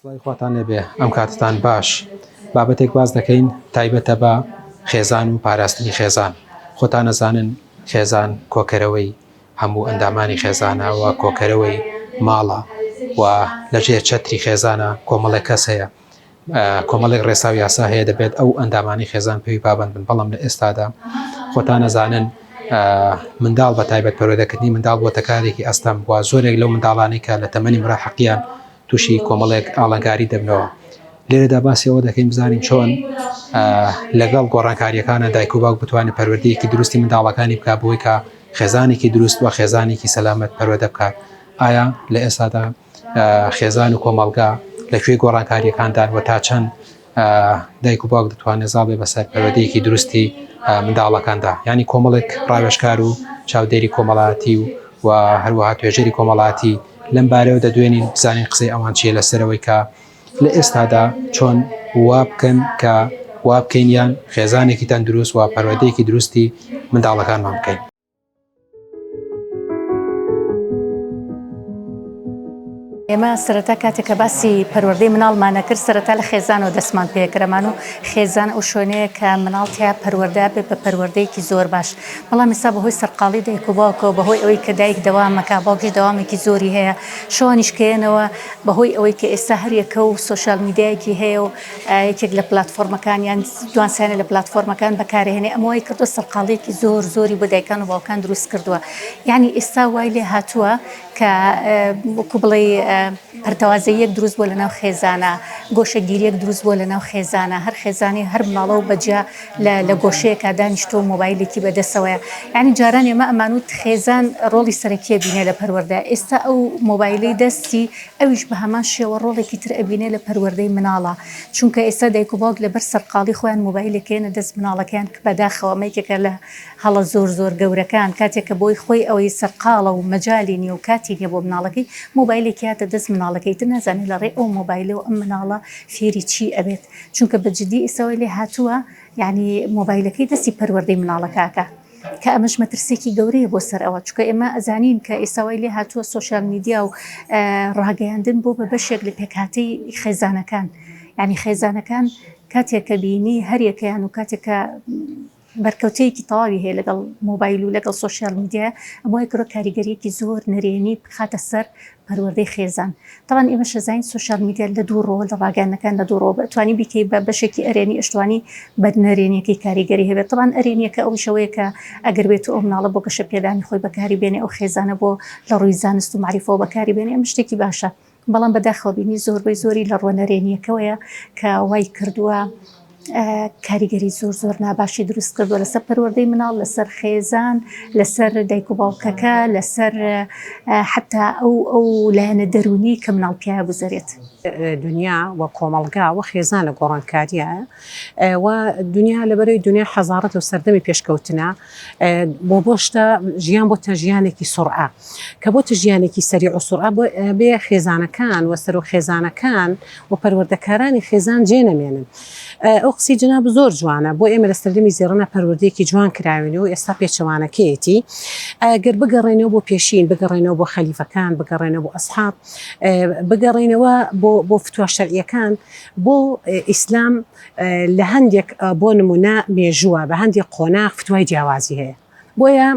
سڵاوی خواتان لێبێ ئەم کاتتان باش بابەتێک باس دەکەین تایبەتە بە خێزان و پاراستنی خێزان خۆتان ئەزانن خێزان کۆکەرەوەی هەموو ئەندامانی خێزانە و کۆکەرەوەی ماڵە و لەژێر چەتری خێزانە کۆمەڵێک کەس هەیە کۆمەڵێک ڕێسا و یاسا هەیە دەبێت ئەو ئەندامانی خێزان پێی پابند بن بەڵام لە ئێستادا خۆتان ئەزانن منداڵ بە تایبەت پەروەردەکردنی منداڵ بۆتە کارێکی ئەستەم و زۆرێک لەو منداڵانەی کە لە تەمەنی مراهقیان تووشی کۆمەڵێک ئاڵنگاری دەبنەوە لێرەدا باسی ئەوە دەکەین بزانین چۆن لەگەڵ گۆڕانکاریەکانە دایک و باوک بتوانێت پەروەردەیەکی دروستی منداڵەکانی بکات بۆی کە خێزانێکی دروست و خێزانێکی سەلامەت پەروەردە بکات ئایا لە ئێستادا خێزان و کۆمەڵگا لە کوێی گۆڕانکاریەکاندان و تا چەند دایک و باوک دەتوانێت زاڵ بێ بەسەر پەروەردەیەکی دروستی منداڵەکاندا یعنی کۆمەڵێک ڕاوێژکار و چاودێری کۆمەڵایەتی و و هەروەها توێژەری کۆمەڵاتی لەم بارەوە دەدوێنین بزانین قسەی ئەوان چییە لەسەرەوەی کە لە ئێستادا چۆن وا بکەن کە وا بکەین یان خێزانێکی تەندروست و پەروەردەیەکی دروستی منداڵەکانمان بکەین. ئێمە سەرەتا کاتێک کە باسی پەروەردەی مناڵمان ئەکرد سەرەتا لە خێزانەوە دەستمان پێکرەمان و خێزان ئەو شوێنەیە کە مناڵ تیا پەروەردە بێت بە پەروەردەیەکی زۆر باش بەڵام ئێستا بەهۆی سەرقاڵی دایک و باوکەوە بەهۆی ئەوەی کە دایک دەوامەکە باوکیش دەوامێکی زۆری هەیە شەوانیش کەیەنەوە بەهۆی ئەوەی کە ئێستا هەریەکە و سۆشیال میدیایەکی هەیە و یەکێک لە پلاتفۆرمەکان یان دوانسیانە لە پلاتفۆرمەکان بەکارهێنێ ئەمە وای کردووە سەرقاڵیەکی زۆر زۆری بۆ دایکان و باوکان دروست کردووە یعنی ئێستا وای لێ هاتووە کە وەکو بڵێ پەرتەوازەیەک دروست بووە لەناو خێزانە گۆشەگیریەک دروست بووە لەناو خێزانە هەر خێزانی هەر مناڵە و بەجیا لە لە گۆشەیەکا دانیشتووە و مۆبایلێکی بەدەستەوەیە یعنی جاران ئێمە ئەمانوت خێزان ڕۆڵی سەرەکیە بینێ لە پەروەردە ئێستا ئەو مۆبایلەی دەستی ئەویش بە هەمان شێوە ڕۆڵێکی تر ئەبینێ لە پەروەردەی مناڵا چونکە ئێستا دایک و باوک لەبەر سەرقاڵی خۆیان مۆبایلێک ئەیەنە دەست مناڵەکەیان کە بەداخەوە ئەمە یەکێکە لە هەڵە زۆر زۆر گەورەکان کاتێک کە بۆی خۆی ئەوەی سەرقاڵە و مەجالی نیە و کاتی نیە بۆ مناڵەکەی مۆبایلێکی هاتە دەست مناڵەکەی ئیتر نازانێ لە ڕێی ئەو مۆبایلەوە ئەم مناڵە فێری چی ئەبێت چونکە بە جدی ئیستا وای لێ هاتووە یانی مۆبایلەکەی دەستی پەروەردەی مناڵەکە ئەکا کە ئەمەش مەترسیەکی گەورەیە بۆ سەر ئەوە چونکە ئێمە ئەزانین کە ئێستا وای لێ هاتووە سۆشیال میدیا و ڕاگەیاندن بۆ بە بەشێک لە پێکهاتەی خێزانەکان یعنی خێزانەکان کاتێک کە بینی هەریەکەیان و کاتێک کە بەرکەوتەیەکی تەواوی هەیە لەگەڵ مۆبایل و لەگەڵ سۆشیال میدیا ئەمە وای کردووە کاریگەریەکی زۆر نەرێنی بخاتە سەر پەروەردەی خێزان تەبعەن ئێمەش ئەزانین سۆشیال میدیا لە دوو ڕووە لە ڕاگەیاندنەکان لە دوو ڕووە ئەتوانی بیکەی بە بەشێکی ئەرێنی ئەشتوانی بە نەرێنیەکەی کاریگەری هەبێت تەبعەن ئەرێنیەکە ئەویش ئەوەیە کە ئەگەر بێت و ئەو مناڵە بۆ گەشە پێدانی خۆی بەکاری بێنێ ئەو خێزانە بۆ لە ڕووی زانست و مەعریفەوە بەکاری بێنێ ئەمە شتێکی باشە بەڵام بەداخەوە بینی زۆربەی زۆری لە ڕووە نەرێنیەکەوەیە کە وای کردووە کاریگەری زۆر زۆر ناباشی دروست کردووە لەسەر پەروەردەی مناڵ لەسەر خێزان لەسەر دایک و باوکەکە لەسەر حتا ئەو ئەو لایەنە دەروونی کە مناڵ پیاە گوزەرێت. دنیا و کۆمەڵگا و خێزان لە گۆڕانکاریە و دنیا لەبەرەی دنیا حەزارەت و سەردەمی پێشکەوتنە بۆ بۆ شتە ژیان بۆتە ژیانێکی سڕە کە بۆتە ژیانێکی سەریع و سڕە بێ خێزانەکان و سەرۆک خێزانەکان و پەروەردەکارانی خێزان جێ نەمێنن. ئەو قسەی جەناب زۆر جوانە بۆ ئێمە لە سەردەمی زێڕنا پەروەردەیەکی جوان کراوین و ئێستا پێچەوانەکەیەتی گەر بگەڕێنەوە بۆ پێشین بگەڕێنەوە بۆ خەلیفەکان بگەڕێنەوە بۆ ئەسحاب بگەڕێنەوە بۆ بۆ فتوا شەرعیەکان بۆ ئیسلام لە هەندێک بۆ نمونە مێژووە بە هەندێک قۆناغ فتوای جیاوازی هەیە بۆیە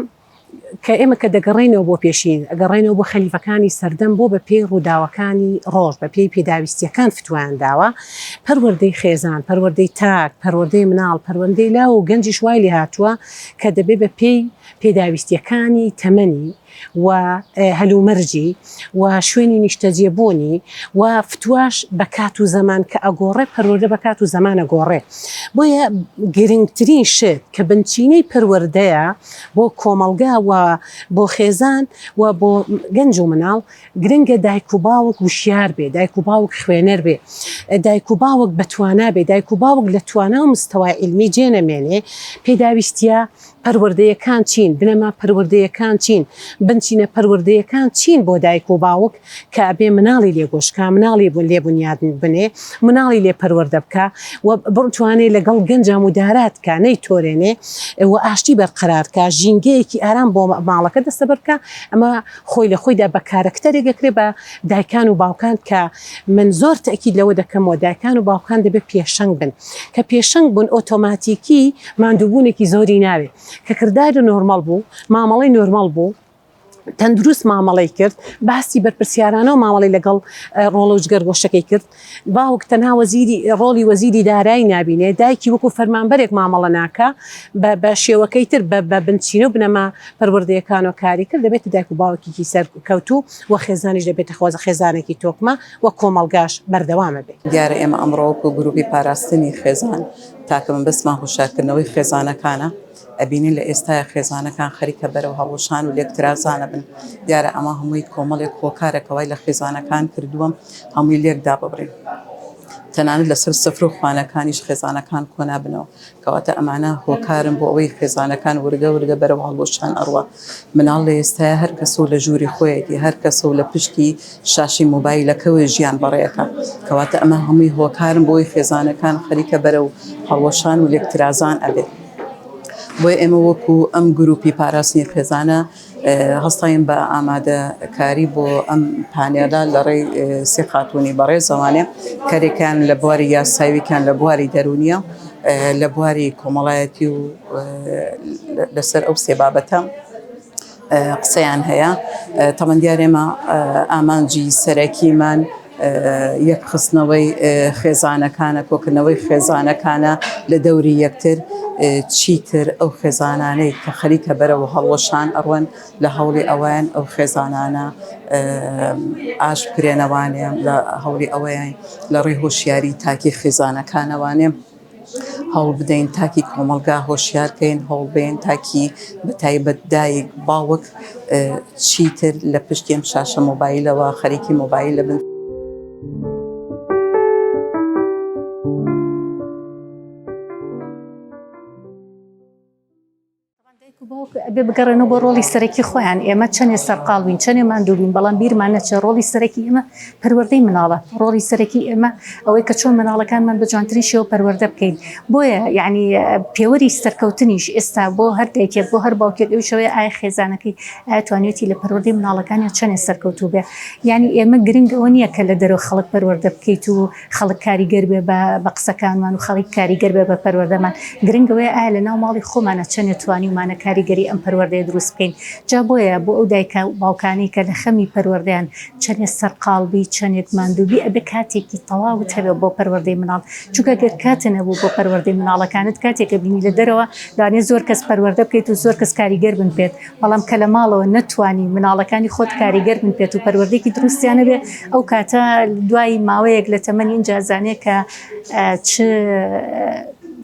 کە ئێمە کە دەگەڕێینەوە بۆ پێشین، ئەگەڕێینەوە بۆ خەلیفەکانی سەردەم بۆ بە پێی ڕووداوەکانی ڕۆژ، بە پێی پێداویستییەکان فتوایان داوە، پەروەردەی خێزان، پەروەردەی تاک، پەروەردەی مناڵ، پەروەندەی لاو و گەنجیش وای لێهاتووە کە دەبێ بە پێی پێداویستییەکانی تەمەنی و هەلومەرجی و شوێنی نیشتەجێبوونی و فتواش بە کات و زەمان کە ئەگۆڕێ پەروەردە بە کات و زەمان ئەگۆڕێ بۆیە گرنگترین شت کە بنچینەی پەروەردەیە بۆ کۆمەڵگا و بۆ خێزان و بۆ گەنج و مناڵ گرنگە دایک و باوک وشیار بێ دایک و باوک خوێنەر بێ دایک و باوک بەتوانا بێ دایک و باوک لە توانا و مستەوای عیلمی جێ نەمێنێ پێداویستیە. پەروەردەیەکان چین، بنەما پەروەردەیەکان چین، بنچینە پەروەردەیەکان چین بۆ دایک و باوک کە ئەبێ مناڵی لێ گۆش کا، مناڵی لێ بنیاد بنێ، مناڵی لێ پەروەردە بکا و بتوانێ لەگەڵ گەنجا مودارات کا، نەیتۆرێنێ و ئاشتی بەرقەرار کا، ژینگەیەکی ئارام بۆ ماڵەکە دەستەبەر بکا، ئەمە خۆی لە خۆیدا بە کارەکتەرێک ئەکرێ بە دایکان و باوکان کە من زۆر تەئکید لەوە دەکەمەوە دایکان و باوکان دەبێ پێشەنگ بن کە پێشەنگ بوون ئۆتۆماتیکی ماندووبوونێکی زۆری ناوێ کە کرداری نۆرمەڵ بوو مامەڵەی نۆرمەڵ بوو تەندروست مامەڵەی کرد باسی بەرپرسیارانەوە مامەڵەی لەگەڵ ڕۆڵە و جگەرگۆشەکەی کرد باوک تەنها وەزیری ڕۆڵی وەزیری دارایی نابینێ دایکی وەکو فەرمانبەرێک مامەڵە ناکا بە بە شێوەکەی تر بە بە بنچینە و بنەما پەروەردەیەکانەوە کاری کرد دەبێتە دایک و باوکێکی سەرکەوتوو و خێزانیش دەبێتە خۆزە خێزانێکی تۆکمە و کۆمەڵگاش بەردەوامە بێ. دیارە ئێمە ئەمڕۆ وەکو گروپی پاراستنی خێزان تاکە مەبەستمان هۆشیارکردنەوەی خێزانەکانە، ئەبینین لە ئێستایا خێزانەکان خەریکە بەرەو هەڵوەشان و لێکترازان ئەبن، دیارە ئەمە هەمووی کۆمەڵێک هۆکارە کە وای لە خێزانەکان کردووە هەمووی لێک داببڕین، تەنانەت لەسەر سفرە و خوانەکانیش خێزانەکان کۆنابنەوە، کەواتە ئەمانە هۆکارن بۆ ئەوەی خێزانەکان وردە وردە بەرەو هەڵوەشان ئەڕوا، مناڵ لە ئێستایا هەر کەسە و لە ژووری خۆیەتی، هەر کەسە و لە پشتی شاشەی مۆبایلەکەوە ژیان بەڕێ ئەکا، کەواتە ئەمە هەمووی هۆکارن بۆ ئەوەی خێزانەکان خەریکە بەرەو هەڵوەشان و لێکترازان ئەبێت. بۆیە ئێمە وەکو ئەم گروپی پاراستنی خێزانە هەستاین بە ئامادەکاری بۆ ئەم پانێلە لە ڕێی سێ خاتوونی بەڕێزەوانێ کەرێکیان لە بواری یاساویکیان لە بواری دەروونیە لە بواری کۆمەڵایەتی و لەسەر ئەو سێ بابەتە قسەیان هەیە. تەبعەن دیارە ئێمە ئامانجی سەرەکیمان یەکخستنەوەی خێزانەکانە، کۆکردنەوەی خێزانەکانە لە دەوری یەکتر، چیتر ئەو خێزانانەی کە خەریکە بەرەو هەڵوەشان ئەڕۆن لە هەوڵی ئەوەیان ئەو خێزانانە ئاش بکرێنەوانێ، لە هەوڵی ئەوەیان لە ڕێی هۆشیاری تاکی خێزانەکانەوانێ. هەوڵ بدەین تاکی کۆمەڵگا هۆشیار کەین، هەوڵ بەین تاکی بە تایبەت دایک باوک چیتر لە پشتی ئەم شاشە مۆبایلەوە خەریکی مۆبایلە بن. دایک و باوک ئەبێ بگەڕێنەوە بۆ ڕۆڵی سەرەکی خۆیان، ئێمە چەنێ سەرقاڵ بین، چەنێ ماندوو بین، بەڵام بیرمان نەچێ ڕۆڵی سەرەکی ئێمە پەروەردەی مناڵە، ڕۆڵی سەرەکی ئێمە ئەوەی کە چۆن مناڵەکانمان بە جوانترین شێوە پەروەردە بکەین. بۆیە یعنی پێوەری سەرکەوتنیش ئێستا بۆ هەر دایکێک بۆ هەر باوکێک ئەویش ئەوەیە ئایا خێزانەکەی ئایا توانیویەتی لە پەروەردەی مناڵەکانیان چەنێ سەرکەوتوو بێ. یعنی ئێمە گرنگ ئەوە نییە کە لە دەرەوە خەڵک پەروەردە بکەیت و خەڵک کاریگەر بێ بە بە قسەکانمان و خەڵک کاریگەر بێ بە پەروەردەمان، گرنگ ئەوەیە ئایا لە ناو ماڵی خۆمانا چەنێ توانیومانە کاریگەری ئەم پەروەردەیە دروست بکەین، جا بۆیە بۆ ئەو دایکە و باوکانەی کە لە خەمی پەروەردەیان چەنێ سەرقاڵ بی چەنێک ماندوو بی ئەبێ کاتێکی تەواوت هەبێ بۆ پەروەردەی مناڵ، چونکە گەر کاتت نەبوو بۆ پەروەردەی مناڵەکانت کاتێک ئەبینی لە دەرەوە لەوانەیە زۆر کەس پەروەردە بکەیت و زۆر کەس کاریگەر بن پێت، بەڵام کە لە ماڵەوە نەتوانی مناڵەکانی خۆت کاریگەر بن پێت و پەروەردەیەکی دروستیان هەبێ ئەو کاتە دوای ماوەیەک لە تەمەنی ئینجا زانێ کە چ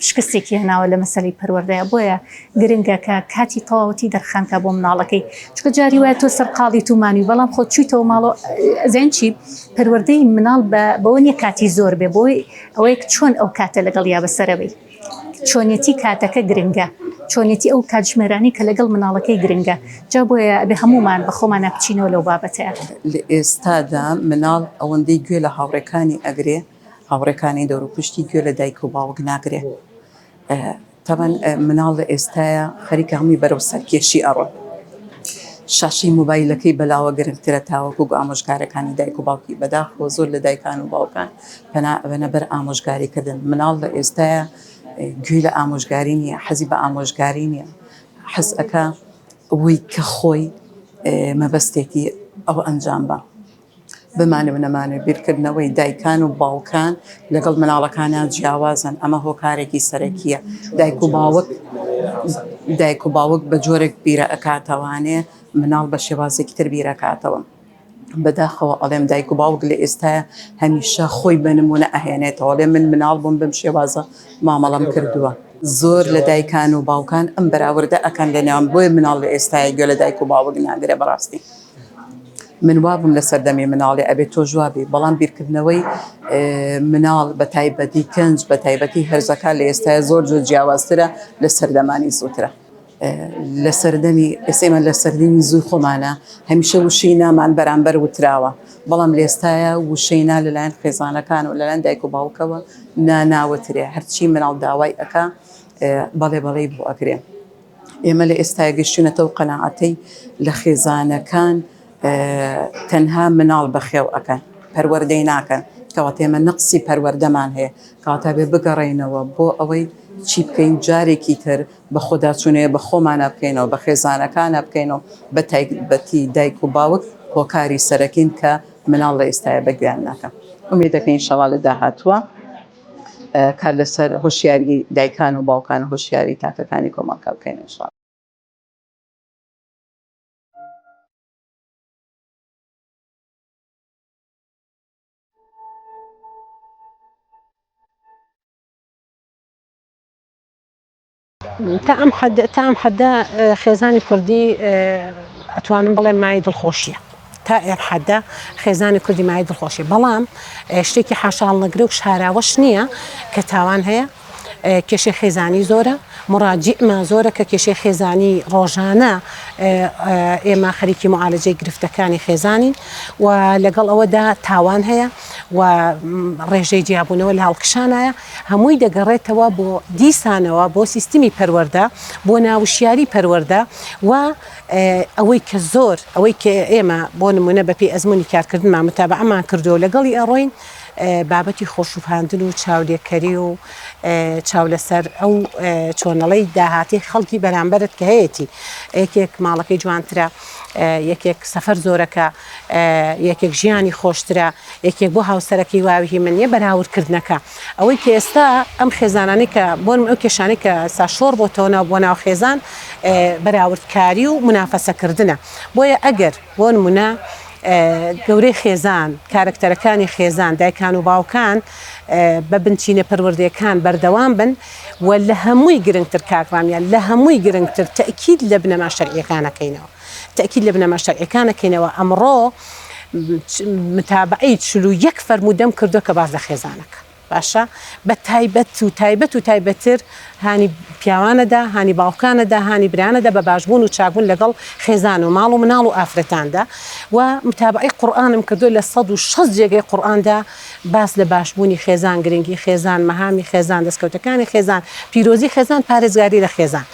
شکستێکی هێناوە لە مەسەلەی پەروەردەیە بۆیە گرنگە کە کاتی تەواوەتی دەرخانکە بۆ مناڵەکەی چونکە جاری وایە تۆ سەرقاڵی تو مانوی بەڵام خۆ چویتەوە ماڵەوە ئەزین چی پەروەردەی مناڵ بەوە نییە کاتی زۆر بێ بۆی ئەوەیە چۆن ئەو کاتە لەگەڵ یا بەسەرەوەی چۆنیەتی کاتەکە گرنگە، چۆنیەتی ئەو کاتژمێرانەی کە لەگەڵ مناڵەکەی گرنگە، جا بۆیە ئەبێ هەموومان بە خۆمانا بچینەوە لەو بابەتەیا. لە ئێستادا مناڵ ئەوەندەی گوێ لە هاوڕێکانی ئەگرێ، هاوڕێکانی دەوروپشتی گوێ لە دایک و باوک ناگرێ. تەبعەن مناڵ لە ئێستایا خەریکە هەمووی بەرەو سەرکێشی ئەڕۆن. شاشەی مۆبایلەکەی بەلاوە گرنگترە تاوەکو ئامۆژگارەکانی دایک و باوکی. بەداخەوە زۆر لە دایکان و باوکان پەنا ئەبەنە بەر ئامۆژگاری کردن مناڵ لە ئێستایا گوێی لە ئامۆژگاری نییە حەزی بە ئامۆژگاری نییە حەز ئەکا ئەوەی کە خۆی مەبەستێتی ئەو ئەنجام بە بمانێ و نەمانێ بیرکردنەوەی دایکان و باوکان لەگەڵ مناڵەکانیان جیاوازن ئەمە هۆکارێکی سەرەکیە دایک و باوک دایک و باوک بە جۆرێک بیرە ئەکاتەوانێ مناڵ بە شێوازێکی تر بیرەکاتەوە. بەداخەوە ئەڵێم دایک و باوک لە ئێستایا هەمیشە خۆی بە نمونە ئەهێنێتەوە ئەڵێ من مناڵ بووم بەم شێوازە مامەڵەم کردووە زۆر لە دایکان و باوکان ئەم بەراوردە ئەکەن لە نێوان بۆیە مناڵ لە ئێستایا گوێ لە دایک و باوک ناگرێ بەڕاستی من وابووم لە سەردەمی مناڵی ئەبێ تۆش وابی بەڵام بیرکردنەوەی مناڵ بە تایبەتی کەنج بە تایبەتی هەرزەکان لە ئێستایا زۆر زۆر جیاوازترە لە سەردەمانی زووترە. لە سەردەمی ئێستا ئێمە لە سەردەمی زووی خۆمانە هەمیشە وشەی نامان بەرامبەر وتراوە بەڵام لە ئێستایا وشەی نا لەلایەن خێزانەکان و لەلایەن دایک و باوکەوە نا ناوترێ هەرچی مناڵ داوای ئەکا بەڵێ بەڵێی بۆ ئەکرێ ئێمە لە ئێستایا گەشتوینەتە ئەو قەناعەتەی لە خێزانەکان تەنها مناڵ بەخێو ئەکەن پەروەردەی ناکەن کەواتە ئێمە نەقسی پەروەردەمان هەیە کەواتە بێ بگەڕێینەوە بۆ ئەوەی چی بکەین جارێکی تر بە خۆداچوونەوە بە خۆمانە بکەینەوە بە خێزانەکانە بکەینەوە بە تایبەتی دایک و باوک هۆکاری سەرەکین کە مناڵ لە ئێستایا بە گوێیان ناکەن ئومێد دەکەین ئینشەڵا لە داهاتووە کار لەسەر هۆشیاری دایکان و باوکان و هۆشیاری تاکەکانی کۆمەڵگا بکەین ئینشەڵا. تا ئەم حەدە تا ئەم حەدە خێزانی کوردی ئەتوانم بڵێم مایەی دڵخۆشیە تا ئێم حەدە خێزانی کوردی مایەی دڵخۆشی بەڵام شتێکی حاشا هەڵنەگرە و شاراوەش نییە کە تاوان هەیە کێشەی خێزانی زۆرە مراجعمان زۆرە کە کێشەی خێزانی ڕۆژانە ئێمە خەریکی معالجەی گرفتەکانی خێزانین و لەگەڵ ئەوەدا تاوان هەیە و ڕێژەی جیابوونەوە لە هەڵکشانایە هەمووی دەگەڕێتەوە بۆ دیسانەوە بۆ سیستمی پەروەردە، بۆ ناوشیاری پەروەردە و ئەوەی کە زۆر ئەوەی کە ئێمە بۆ نمونە بە پێی ئەزموونی کارکردنمان متابەعەمان کردووە و لەگەڵی ئەڕۆین بابەتی خۆشوبهاندن و چاولێکەری و چاو لەسەر ئەو چۆنەڵەی داهاتی خەڵکی بەرامبەرت کە هەیەتی یەکێک ماڵەکەی جوانترە یەکێک سەفەر زۆرەکە یەکێک ژیانی خۆشترە یەکێک بۆ هاوسەرەکەی واوی هی من نیە بەراورد کردنەکە ئەوەی کە ئێستا ئەم خێزانانەی کە بۆن ئەو کێشانەی کە ئێستا شۆڕ بۆتەوە ناو بۆ ناو خێزان بەراوردکاری و مونافەسەکردنە بۆیە ئەگەر بۆ نمونە گەورەی خێزان کارەکتەرەکانی خێزان دایکان و باوکان بە بنچینە پەروەردەیەکان بەردەوام بن و لە هەمووی گرنگتر کاک ڕامیار لە هەمووی گرنگتر تەئکید لە بنەما شەرعیەکان ئەکەینەوە تەئکید لە بنەما شەرعیەکان ئەکەینەوە ئەمڕۆ متابەعەی 41 فەرموودەم کردووە کە باس لە خێزانەکە باشە بە تایبەت و تایبەت و تایبەتر هانی پیاوانەدا هانی باوکانەدا هانی برانەدا بە باشبوون و چاکبوون لەگەڵ خێزان و ماڵ و مناڵ و ئافرەتاندا و متابەعەی قورئانم کردووە لە 160 جێگەی قورئاندا باس لە باشبوونی خێزان، گرنگی خێزان، مەهامی خێزان، دەستکەوتەکانی خێزان، پیرۆزی خێزان، پارێزگاری لە خێزان.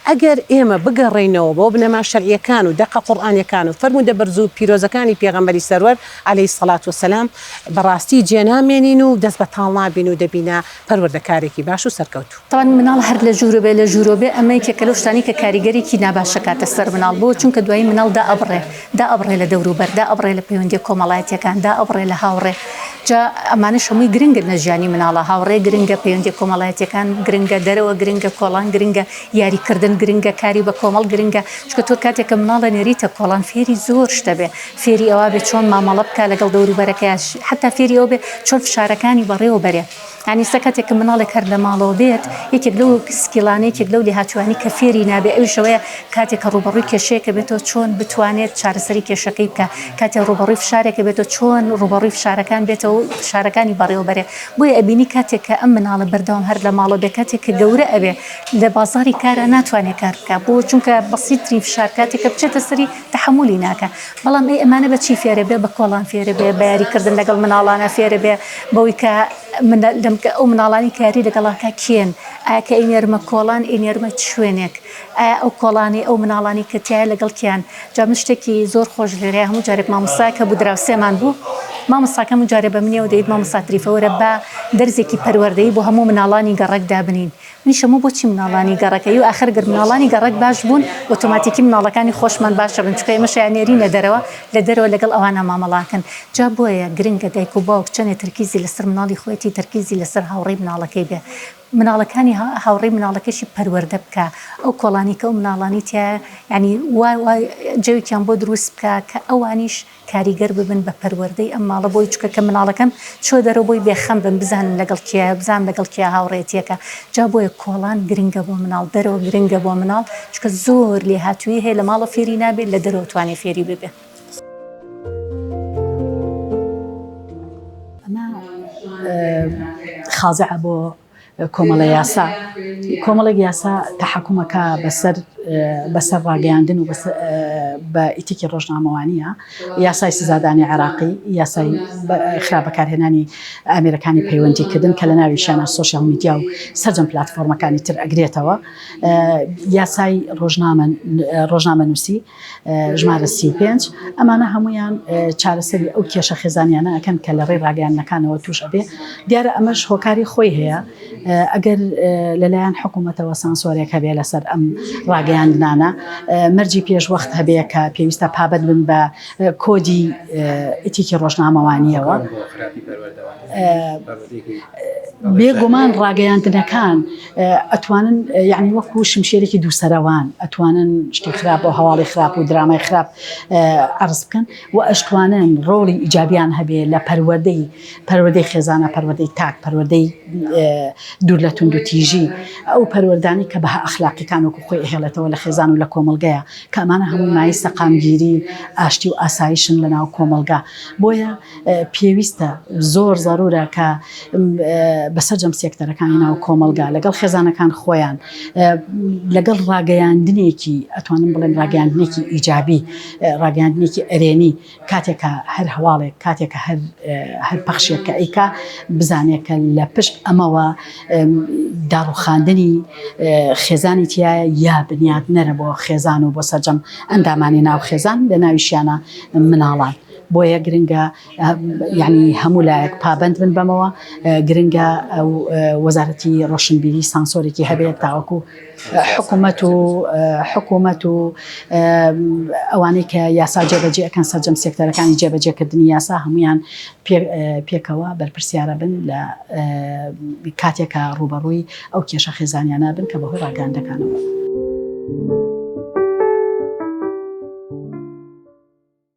ئەگەر ئێمە بگەڕێینەوە بۆ بنەما شەرعییەکان و دەقە قورئانییەکان و فەرموودە بەرز و پیرۆزەکانی پێغەمبەری سەروەر علیە الصلوە والسلام بەڕاستی جێنامێنین و دەست بەتاڵ نابین و دەبینە پەروەردەکارێکی باش و سەرکەوتوو. تەبعەن مناڵ هەر لە ژوورۆ بێ لە ژوورۆ بێ ئەمە یەکێکە لەو شتانەی کە کاریگەریی ناباش ئەکاتە سەر مناڵ بۆ چونکە دوایی مناڵ دائەبڕێ دائەبڕێ لە دەوروبەر دائەبڕێ لە پەیوەندیە کۆمەڵایەتیەکان دائەبڕێ لە هاوڕێ جا ئەمانەش هەمووی گرنگن لە ژیانی مناڵا هاوڕێ گرنگە پەیوەندیە کۆمەڵایەتیەکان گرنگە دەرەوە گرنگە کۆڵان گرنگە یاریکردن گرنگە کاری بە کۆمەڵ گرنگە چونکە تۆ کاتێک کە مناڵ ئەنێریتە کۆڵان فێری زۆر شتە بێ فێری ئەوە بێ چۆن مامەڵە بکا لەگەڵ دەوروبەرەکەیا حەتا فێری ئەوە بێ چۆن فشارەکانی بەڕێوە بەرێ یانی ئیستا کاتێک کە مناڵێک هەر لە ماڵەوە بێت یەکێک لەو skill انە یەکێک لەو لێهاتووانەی کە فێری نابێ ئەویش ئەوەیە کاتێک کە ڕووبەڕووی کێشەیەکە بێتەوە چۆن بتوانێت چارەسەری کێشەکەی بکا کاتێک ڕووبەڕووی فشارێکە بێتەوە چۆن ڕووبەڕووی فشارەکان بێتەوە و فشارەکانی بەڕێوە بەرێ بۆیە ئەبینی کاتێک کە ئەم مناڵە بەردەوام هەر لە ماڵەوە بێ کاتێک کە گەورە ئەبێ لە بازاڕی کارا ناتوانێ کار بکا بۆ چونکە بەسیترین فشار کاتێک کە بچێتە سەری تەحەمولی ناکا بەڵام ئەی ئەمانە بە چی فێرە بێ؟ بە کۆڵان فێرە بێ، بە یاریکردن لەگەڵ مناڵانە فێرە بێ، بەوەی کە ئەو مناڵانی کە یاری لەگەڵ ئەکا کێن؟ ئایا کە ئەینێرمە کۆڵان ئەینێرمە چ شوێنێک؟ ئایا ئەو کۆڵانەی ئەو مناڵانی کە تیایە لەگەڵ کێن؟ جا من شتێکی زۆر خۆش لێرەیە هەموو جارێک مامۆستایەک هەبوو دراوسێمان بوو مامۆستاکە هەموو جارێ بە منیەوە دەیوت مامۆستا تریفە وەرە با دەرزێکی پەروەردەیی بۆ هەموو مناڵانی گەڕەک دابنین منیش ئەموو بۆچی مناڵانی گەڕەکە یو ئاخر گەر مناڵانی گەڕەک باش بوون ئۆتۆماتیکی مناڵەکانی خۆشمان باش ئەبن چونکە ئێمەش ئەیاننێرینە دەرەوە لە دەرەوە لەگەڵ ئەوانە مامەڵاکەن جا بۆیە گرنگە دایک و باوک چەنێ تەرکیزی لەسەر مناڵی خۆیەتی تەرکیزی لەسەر هاوڕێی مناڵەکەی بێ مناڵەکانی هاوڕێی مناڵەکەشی پەروەردە بکا ئەو کۆڵانی کە ئەو مناڵانی تیایە یانی وا وا جەوێکیان بۆ دروست بکا کە ئەوانیش کاریگەر ببن بە پەروەردەی ئەم ماڵە بۆی چونکە کە مناڵەکەم چوە دەرەوە بۆی بێ خەم بم بزانم لەگەڵ کێیە بزانم لەگەڵ کێ هاوڕێتیەکە جا بۆیە کۆڵان گرنگە بۆ مناڵ دەرەوە گرنگە بۆ مناڵ چونکە زۆر لێهاتوویی هەیە لە ماڵە فێری نابێت لە دەرەوە توانێ فێری ببێ. ئەمە خازعە بۆ. کۆمەڵە یاسا کۆمەڵێک یاسا تەحەکومەکە بەسەر بەسەر ڕاگەیاندن و بە ئیتیکی ڕۆژنامەوانیە یاسای سزادانی عێراقی یاسای خراپ بەکارهێنانی ئامێرەکانی پەیوەندیکردن کە لە ناویشیانە سۆشیال میدیا و سەرجەم پلاتفۆرمەکانی تر ئەگرێتەوە یاسای ڕۆژنامە ڕۆژنامەنووسی ژمارە 35 ئەمانە هەمویان چارەسەری ئەو کێشە خێزانیانە ئەکەن کە لە ڕێی ڕاگەیاندنەکانەوە توش ئەبێ دیارە ئەمەش هۆکاری خۆی هەیە ئەگەر لەلایەن حکوومەتەوە سانسۆرێک هەبێ لەسەر ئەم ڕاگەیاندنانە مەرجی پێشوەخت هەبێ کە پێویستە پابەند بن بە کۆدی ئیتیکی ڕۆژنامەوانیەوە بێگومان ڕاگەیاندنەکان ئەتوانن یعنی وەکو شمشێرێکی دووسەرەوان ئەتوانن شتی خراپ و هەواڵی خراپ و درامای خراپ عرض بکەن و ئەشتوانن ڕۆڵی ئیجابیان هەبێ لە پەروەردەی پەروەردەی خێزانە پەروەردەی تاک پەروەردەی دوور لە توندوتیژی ئەو پەروەردانی کە بەها ئەخلاقیەکان وەکو خۆی ئەهێڵێتەوە لە خێزان و لە کۆمەڵگەیە کە ئەمانە هەمووی مایەی سەقامگیری ئاشتی و ئاسایشن لە ناو کۆمەڵگا بۆیە پێویستە زۆر زەرورە کە بە سەرجەم سێکتەرەکانی ناو کۆمەڵگا لەگەڵ خێزانەکان خۆیان لەگەڵ ڕاگەیاندنێکی ئەتوانم بڵێم ڕاگەیاندنێکی ئیجابی ڕاگەیاندنێکی ئەرێنی کاتێک کە هەر هەواڵێک، کاتێک کە هەر هەر پەخشێک کە ئەیکا بزانێ کە لە پشت ئەمەوە داڕوخاندنی خێزانی تیایە یا بنیاتنەرە بۆ خێزان و بۆ سەرجەم ئەندامانی ناو خێزان لە ناویشیانە مناڵان. بۆیە گرنگە یعنی هەموو لایەک پابەند بن بەمەوە گرنگە ئەو وەزارەتی ڕۆشنبیری سانسۆرێکی هەبێت تاوەکو حکومەت و حکومەت و ئەوانەی کە یاسا جێبەجێ ئەکەن سەرجەم سێکتەرەکانی جێبەجێکردنی یاسا هەمویان پێکەوە بەرپرسیارە بن لە کاتێکە ڕوبەڕووی ئەو کێشە خێزانیانە بن کە بەهۆی ڕاگەیاندەکانەوە.